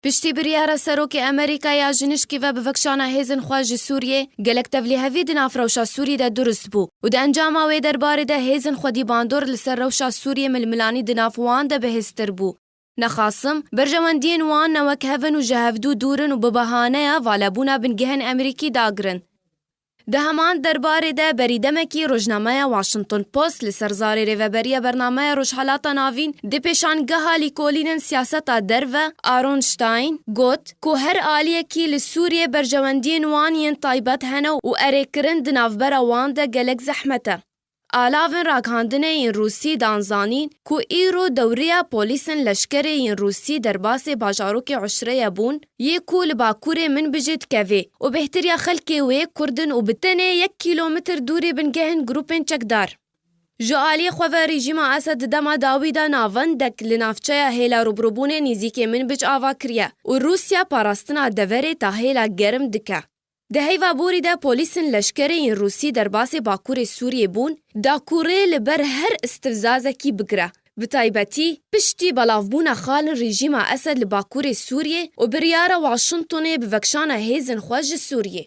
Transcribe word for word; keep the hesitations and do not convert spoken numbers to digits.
Piştî biryara serokê Amerîka ya ji nişkî ve bivekşana hêzên xwe ji Sûriyê, gelek tevlîhevî di nav rewşa Sûrî de durust bû û di encama wê derbarê de hêzên xwedî bandor li ser rewşa Sûriyê milmilanî di nav wan de bihêztir bû. Nexasim, berjewendiyên wan ne wek hev in û ji hevdû dûr in û bi behaneya valebûna bingehên Amerîkî dagirin. Di heman derbarê de berî demekî rojnameya Washington Post li ser zarê rêveberiya bernameya Rojhelata Navîn di pêşangeha lîkolînên siyaseta derve Aaron Stein got ku her aliyekî li Sûriyê berjewendiyên wan yên taybet hene û erêkirin di navbera wan de gelek zehmet e. Alavên ragihandinê yên Rûsî dan zanîn ku îro dewriya polîsên leşkerê yên Rûsî derbasê bajarokê Uşreye bûn, yê ku li bakurê Minbicê dikevê û bêhtir ya xelkê wê Kurd in û bi tenê yek kîlometr dûrê bingehên grûpên çekdar. Ji aliyê xwe ve rejîma Esed di dema dawî de navendek li navçeya hêla rûbirûbûnê nêzîkê Minbic ava kiriye û Rûsya parastina deverê ta hêla germ dike. Di heyva borî de polîsên leşkerê yên Rûsî derbasê bakurê Sûriyê bûn, da ku rê li ber her istifzazekî bigire. Bi taybetî, piştî belavbûna xalên rejîma Esed li bakurê Sûriyê û biryara Washingtonê bi vekşana hêzên xwe ji Sûriyê.